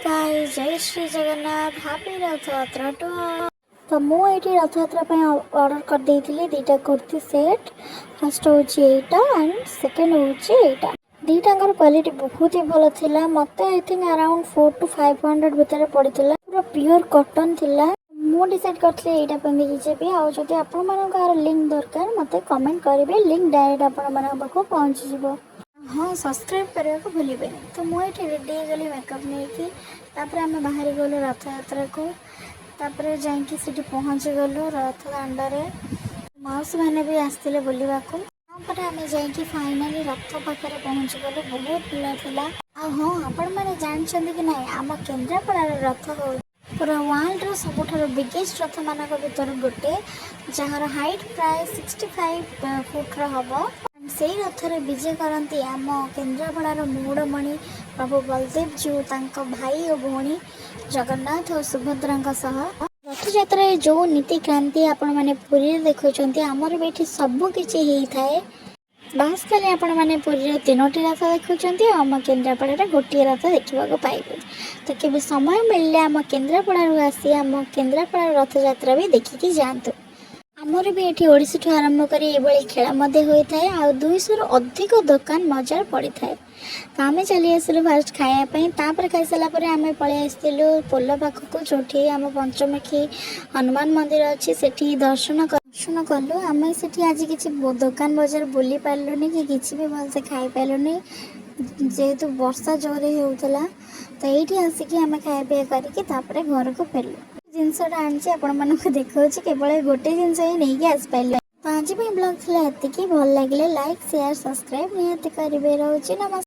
Guys, ଜୟ Shri Jagannath. Happy Rathayatra to. ତ ମୁଁ ଏଇଠି ରଥଯାତ୍ରା ପାଇଁ ଅର୍ଡ଼ର କରିଦେଇଥିଲି ଦୁଇଟା କୁର୍ତ୍ତୀ ସେଟ୍। ଫାର୍ଷ୍ଟ ହେଉଛି ଏଇଟା ଆଣ୍ଡ ସେକେଣ୍ଡ ହେଉଛି ଏଇଟା। ଦୁଇଟାଙ୍କର କ୍ୱାଲିଟି ବହୁତ ହି ଭଲ ଥିଲା। ମୋତେ I think around 4 to 500 ଭିତରେ ପଡ଼ିଥିଲା। ପୁରା ପିଓର କଟନ୍ ଥିଲା। ମୁଁ ଡିସାଇଡ଼୍ କରିଥିଲି ଏଇଟା ପିନ୍ଧିକି ଯିବି। ଆଉ ଯଦି ଆପଣମାନଙ୍କୁ ଏହାର ଲିଙ୍କ୍ ଦରକାର, ମୋତେ କମେଣ୍ଟ କରିବେ। ଲିଙ୍କ୍ ଡାଇରେକ୍ଟ ଆପଣମାନଙ୍କ ପାଖକୁ ପହଞ୍ଚିଯିବ। ହଁ, ସବସ୍କ୍ରାଇବ୍ କରିବାକୁ ଭୁଲିବେନି। ତ ମୁଁ ଏଇଠି ରେଡ଼ି ହେଇଗଲି ମେକଅପ୍ ନେଇକି। ତାପରେ ଆମେ ବାହାରି ଗଲୁ ରଥଯାତ୍ରାକୁ। ତାପରେ ଯାଇକି ସେଠି ପହଞ୍ଚିଗଲୁ ରଥ ଦାଣ୍ଡରେ। ମାଉସୀମାନେ ବି ଆସିଥିଲେ ବୁଲିବାକୁ। ତାପରେ ଆମେ ଯାଇକି ଫାଇନାଲି ରଥ ପାଖରେ ପହଞ୍ଚିଗଲୁ। ବହୁତ ଭିଡ଼ ଥିଲା। ଆଉ ହଁ, ଆପଣମାନେ ଜାଣିଛନ୍ତି କି ନାହିଁ, ଆମ କେନ୍ଦ୍ରାପଡ଼ାର ରଥ ହେଉଛି ପୁରା ୱାର୍ଲଡର ସବୁଠାରୁ ବିଗେଷ୍ଟ ରଥମାନଙ୍କ ଭିତରୁ ଗୋଟେ, ଯାହାର ହାଇଟ୍ ପ୍ରାୟ 65 ଫୁଟର ହେବ। ସେଇ ରଥରେ ବିଜେ କରନ୍ତି ଆମ କେନ୍ଦ୍ରାପଡ଼ାର ମଉଡ଼ମଣି ପ୍ରଭୁ ବଳଦେବ ଜୀଉ, ତାଙ୍କ ଭାଇ ଓ ଭଉଣୀ ଜଗନ୍ନାଥ ଓ ସୁଭଦ୍ରାଙ୍କ ସହ। ରଥଯାତ୍ରାରେ ଯେଉଁ ନୀତିକ୍ରାନ୍ତି ଆପଣମାନେ ପୁରୀରେ ଦେଖୁଛନ୍ତି, ଆମର ବି ଏଠି ସବୁ କିଛି ହେଇଥାଏ। ବାସ୍, ଖାଲି ଆପଣମାନେ ପୁରୀରେ ତିନୋଟି ରଥ ଦେଖୁଛନ୍ତି ଆଉ ଆମ କେନ୍ଦ୍ରାପଡ଼ାରେ ଗୋଟିଏ ରଥ ଦେଖିବାକୁ ପାଇବେ। ତ କେବେ ସମୟ ମିଳିଲେ ଆମ କେନ୍ଦ୍ରାପଡ଼ାରୁ ଆସି ଆମ କେନ୍ଦ୍ରାପଡ଼ାର ରଥଯାତ୍ରା ବି ଦେଖିକି ଯାଆନ୍ତୁ। ଆମର ବି ଏଠି ଓଡ଼ିଶୀଠୁ ଆରମ୍ଭ କରି ଏଭଳି ଖେଳ ମଧ୍ୟ ହୋଇଥାଏ ଆଉ 200ରୁ ଅଧିକ ଦୋକାନ ବଜାର ପଡ଼ିଥାଏ। ତ ଆମେ ଚାଲି ଆସିଲୁ ଫାଷ୍ଟ ଖାଇବା ପାଇଁ। ତାପରେ ଖାଇସାରିଲା ପରେ ଆମେ ପଳେଇ ଆସିଥିଲୁ ପୋଲ ପାଖକୁ, ଯେଉଁଠି ଆମ ପଞ୍ଚମୁଖୀ ହନୁମାନ ମନ୍ଦିର ଅଛି। ସେଠି ଦର୍ଶନ କଲୁ ଆମେ। ସେଠି ଆଜି କିଛି ଦୋକାନ ବଜାର ବୁଲି ପାରିଲୁନି କି କିଛି ବି ଭଲସେ ଖାଇପାରିଲୁନି, ଯେହେତୁ ବର୍ଷା ଜୋରେ ହେଉଥିଲା। ତ ଏଇଠି ଆସିକି ଆମେ ଖାଇବା ପିଇବା କରିକି ତାପରେ ଘରକୁ ଫେରିଲୁ। ଜିନିଷଟା ଆଣିଛି, ଆପଣମାନଙ୍କୁ ଦେଖାଉଛି। କେବଳ ଏ ଗୋଟେ ଜିନିଷ ହିଁ ନେଇକି ଆସିପାରିଲି। ତ ଆଜି ପାଇଁ ବ୍ଲଗ୍ ଥିଲା ଏତିକି। ଭଲ ଲାଗିଲେ ଲାଇକ୍, ସେୟାର, ସବସ୍କ୍ରାଇବ୍ ନିହାତି କରିବେ। ରହୁଛି, ନମସ୍କାର।